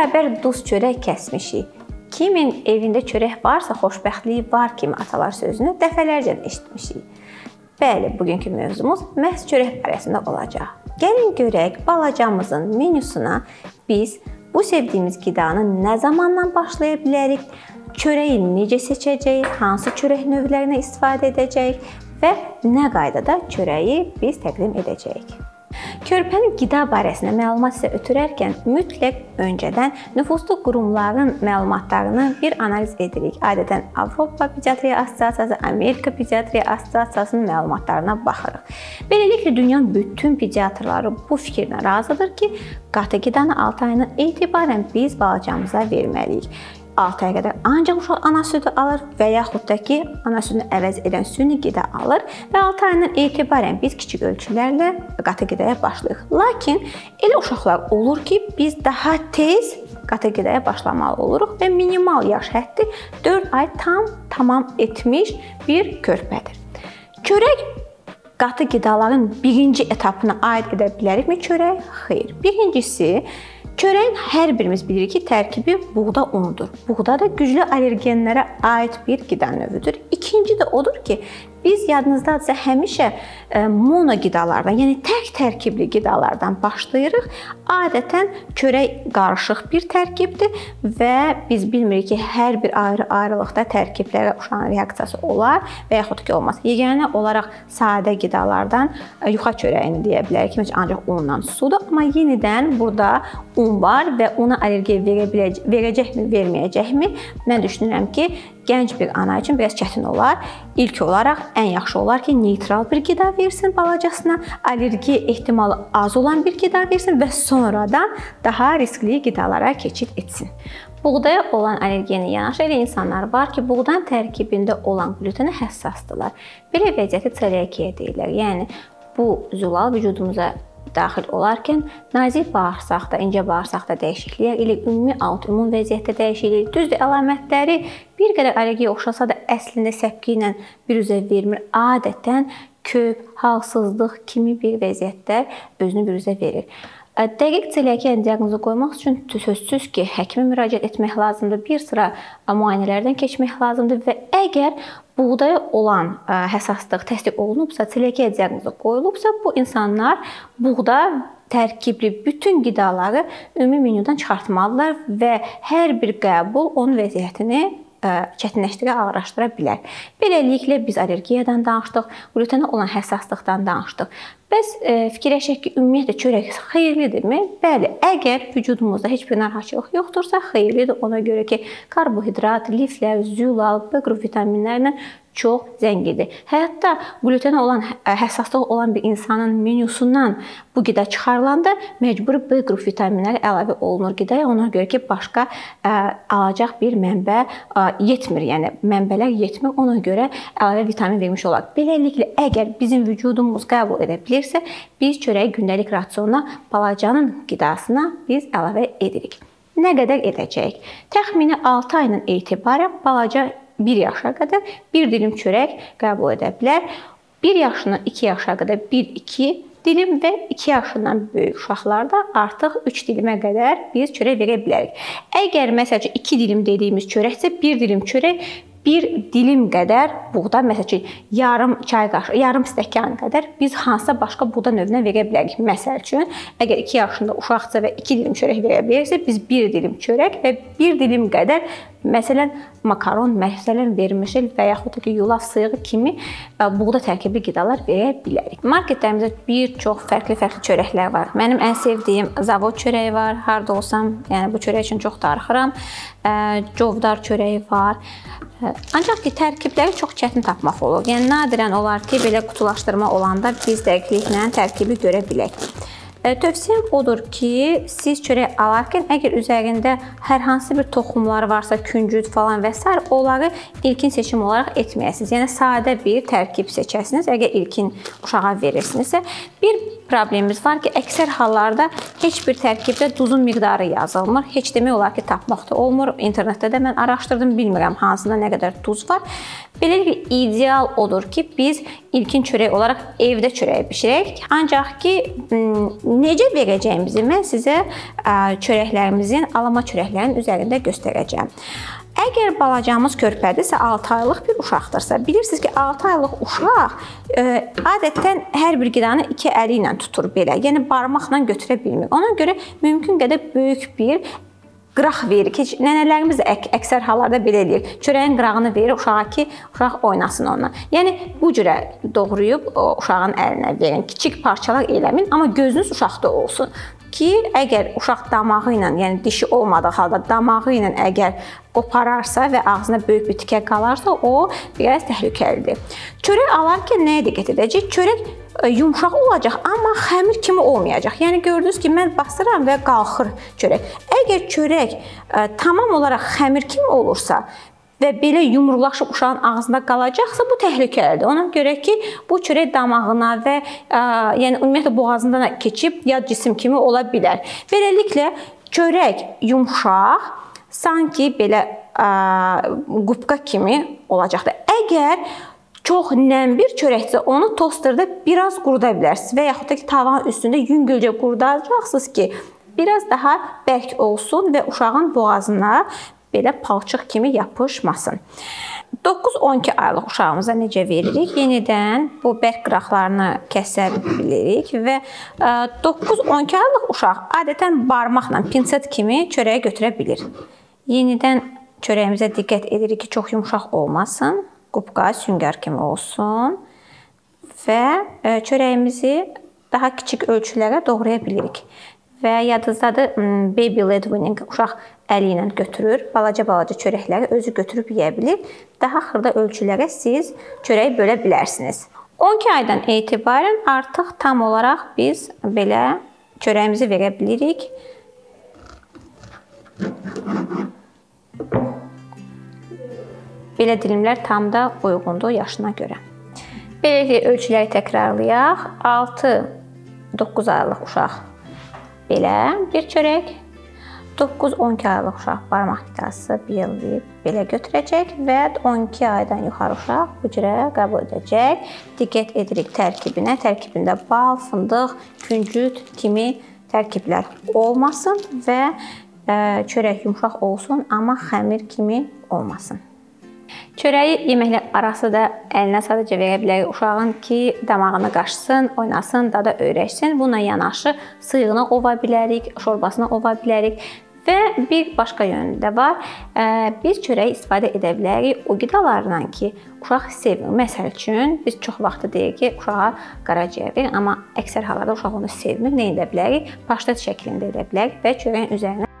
Bərabər duz çörək kəsmişik. Kimin evində çörək varsa, xoşbəxtliyi var kimi atalar sözünü dəfələrcə eşitmişik. Bəli, bugünkü mövzumuz məhz çörək barəsində olacaq. Gəlin görək, balacamızın menyusuna biz bu sevdiyimiz qidanı nə zamandan başlaya bilərik, çörəyi necə seçəcəyik, hansı çörək növlərinə istifadə edəcəyik və nə qaydada çörəyi biz təqdim edəcəyik. Körpənin qida barəsində məlumat sizə ötürərkən mütləq öncədən nüfuzlu qurumların məlumatlarını bir analiz edirik. Adətən Avropa Pediatriya Assosiasiyası, Amerika Pediatriya Assosiasiyasının məlumatlarına baxırıq. Beləliklə, dünyanın bütün pediatrları bu fikirlə razıdır ki, qatı qidanı 6 ayından etibarən biz balacamıza verməliyik. 6 aya qədər ancaq uşaq ana südü alır və yaxud da ki, ana südünü əvəz edən süni qida alır və 6 ayından etibarən biz kiçik ölçülərlə qatı qidaya başlayırıq. Lakin elə uşaqlar olur ki, biz daha tez qatı qidaya başlamalı oluruq və minimal yaş həddi 4 ay tam tamam etmiş bir körpədir. Çörək qatı qidaların birinci etapına aid edə bilərikmi çörək? Xeyr. Birincisi, çörəyin hər birimiz bilirik ki, tərkibi buğda unudur. Buğda da güclü allergenlərə aid bir qida növüdür. İkinci də odur ki, biz yadınızdadırsa həmişə mono qidalardan, yəni tək tərkibli qidalardan başlayırıq. Adətən çörək qarışıq bir tərkibdir və biz bilmirik ki, hər bir ayrı-ayrılıqda tərkiblərə uşağın reaksiyası olar və yaxud ki, olmaz. Yeganə olaraq sadə qidalardan yuxa çörəyini deyə bilərik ki, ancaq unla sudur. Amma yenidən burada un var və ona allergiya verəcəkmi, verməyəcəkmi? Mən düşünürəm ki, gənc bir ana üçün biraz çətin olar. İlk olaraq ən yaxşı olar ki, neytral bir qida versin balacasına, allergiya ehtimalı az olan bir qida versin və sonradan daha riskli qidalara keçid etsin. Buğdaya olan allergiyaya yanaşı elə insanlar var ki, buğdanın tərkibində olan qlütenə həssasdırlar. Belə vəziyyəti seliakiya deyirlər. Yəni, bu zülal vücudumuza daxil olarkən nazik bağırsaqda, incə bağırsaqda dəyişikliklər ilə ümumi autoimmun vəziyyətdə dəyişiklik, düzdür, əlamətləri bir qədər allergiya oxşasa da əslində səpki ilə biruzə vermir. Adətən köp, halsızlıq kimi bir vəziyyətdə özünü biruzə verir. Dəqiq seliakiya diaqnozu qoymaq üçün sözsüz ki, həkimə müraciət etmək lazımdır, bir sıra müayinələrdən keçmək lazımdır və əgər buğdaya olan həssaslıq təsdiq olunubsa, seliakiya diaqnozu qoyulubsa, bu insanlar buğda tərkibli bütün qidaları ümumi menyudan çıxartmalıdırlar və hər bir qəbul onun vəziyyətini çətinləşdirə, ağırlaşdıra bilər. Beləliklə, biz allergiyadan danışdıq, qlütenə olan həssaslıqdan danışdıq. Bəs fikirləşək ki, ümumiyyətlə çörək xeyirlidirmi? Bəli, əgər vücudumuzda heç bir narahatçılıq yoxdursa, xeyirlidir. Ona görə ki, karbohidrat, liflər, zülal, B qrup vitaminlərlə çox zəngindir. Hətta qlütenə olan həssaslığı olan bir insanın menyusundan bu qida çıxarılanda məcburi B qrup vitaminləri əlavə olunur qidaya. Ona görə ki, başqa alacaq bir mənbə yetmir, yəni mənbələr yetmir. Ona görə əlavə vitamin vermiş olar. Beləliklə, əgər bizim vücudumuz qəbul edə bilirsə, biz çörəyi gündəlik rasiona, balacanın qidasına biz əlavə edirik. Nə qədər edəcəyik? Təxmini 6 ayından etibarən balaca 1 yaşa qədər bir dilim çörək qəbul edə bilər. 1 yaşından 2 yaşa qədər 1-2 dilim və 2 yaşından böyük uşaqlarda artıq 3 dilimə qədər biz çörək verə bilərik. Əgər məsəl üçün 2 dilim dediyimiz çörəksə, 1 dilim çörək bir dilim qədər buğda, məsəl üçün yarım çay qaşığı, yarım stəkan qədər biz hansısa başqa buğda növünə verə bilərik. Məsəl üçün, əgər 2 yaşında uşaqsa və 2 dilim çörək verə bilərsə, biz 1 dilim çörək və 1 dilim qədər məsələn makaron, məsələn vermişel və yaxud da ki, yulaf sıyığı kimi buğda tərkibli qidalar verə bilərik. Marketlərimizdə bir çox fərqli-fərqli çörəklər var. Mənim ən sevdiyim zavod çörəyi var. Harda olsam, yəni bu çörək üçün çox darıxıram. Covdar çörəyi var. Ancaq ki, tərkibləri çox çətin tapmaq olur. Yəni, nadirən olar ki, belə qutulaşdırma olanda biz dəqiqliklə tərkibi görə bilək. Tövsiyəm odur ki, siz çörək alarkən əgər üzərində hər hansı bir toxumlar varsa, küncüt falan və s. onları ilkin seçim olaraq etməyəsiniz. Yəni, sadə bir tərkib seçəsiniz. Əgər ilkin uşağa verirsinizsə, bir problemimiz var ki, əksər hallarda heç bir tərkibdə duzun miqdarı yazılmır. Heç demək olar ki, tapmaq da olmur. İnternetdə də mən araşdırdım, bilmirəm hansında nə qədər duz var. Beləliklə, ideal odur ki, biz ilkin çörək olaraq evdə çörək bişirək. Ancaq ki, necə verəcəyimizi mən sizə çörəklərimizin, alama çörəklərinin üzərində göstərəcəm. Əgər balacamız körpədirsə, 6 aylıq bir uşaqdırsa, bilirsiniz ki, 6 aylıq uşaq adətən hər bir qidanı iki əli ilə tutur belə, yəni barmaqla götürə bilmir. Ona görə mümkün qədər böyük bir qıraq verir. Heç nənələrimiz də əksər hallarda belə eləyir. Çörəyin qırağını verir uşağa ki, uşaq oynasın onunla. Yəni bu cürə doğrayıb uşağın əlinə verin. Kiçik parçalar eləməyin, amma gözünüz uşaqda olsun ki, əgər uşaq damağı ilə, yəni dişi olmadığı halda damağı ilə əgər qopararsa və ağzına böyük bir tikə qalarsa, o biraz təhlükəlidir. Çörək alarkən nəyə diqqət edəcək? Çörək yumşaq olacaq, amma xəmir kimi olmayacaq. Yəni gördünüz ki, mən basıram və qalxır çörək. Əgər çörək tamam olaraq xəmir kimi olursa və belə yumrulaşıb uşağın ağzında qalacaqsa, bu təhlükəlidir. Ona görə ki, bu çörək damağına və yəni ümumiyyətlə boğazından keçib yad cisim kimi ola bilər. Beləliklə, çörək yumşaq, sanki belə qubqa kimi olacaqdır. Əgər çox nəm bir çörəkdirsə, onu tosterda biraz quruda bilərsiniz və yaxud da ki, tavanın üstündə yüngülcə qurudacaqsınız ki, biraz daha bərk olsun və uşağın boğazına belə palçıq kimi yapışmasın. 9-12 aylıq uşağımıza necə veririk? Yenidən bu bərk qıraqlarını kəsə bilirik və 9-12 aylıq uşaq adətən barmaqla pinset kimi çörəyi götürə bilir. Yenidən çörəyimizə diqqət edirik ki, çox yumşaq olmasın, qubqa, süngər kimi olsun və çörəyimizi daha kiçik ölçülərə doğraya bilirik. Və yadınızdadır, baby led weaning, uşaq əli ilə götürür, balaca-balaca çörəkləri özü götürüb yeyə bilir. Daha xırda ölçülərə siz çörəyi bölə bilərsiniz. 12 aydan etibarən artıq tam olaraq biz belə çörəyimizi verə bilirik. Belə dilimlər tam da uyğundur yaşına görə. Beləliklə, ölçüləri təkrarlayaq. 6-9 aylıq uşaq belə bir çörək, 9-12 aylıq uşaq barmaq qidası belə götürəcək və 12 aydan yuxarı uşaq bu cürə qəbul edəcək. Diqqət edirik tərkibinə. Tərkibində bal, fındıq, küncüt kimi tərkiblər olmasın və çörək yumşaq olsun, amma xəmir kimi olmasın. Çörəyi yeməklər arası da əlinə sadəcə verə bilərik uşağın ki, damağını qaşsın, oynasın, dada öyrəşsin. Buna yanaşı sıyığına ova bilərik, şorbasına ova bilərik və bir başqa yönü də var. Biz çörəyi istifadə edə bilərik o qidalarla ki, uşaq sevmir. Məsəl üçün, biz çox vaxtı deyirik ki, uşağa qaraciyər verin, amma əksər hallarda uşaq onu sevmir. Nə edə bilərik? Paştet şəklində edə bilərik və çörəyin üzərinə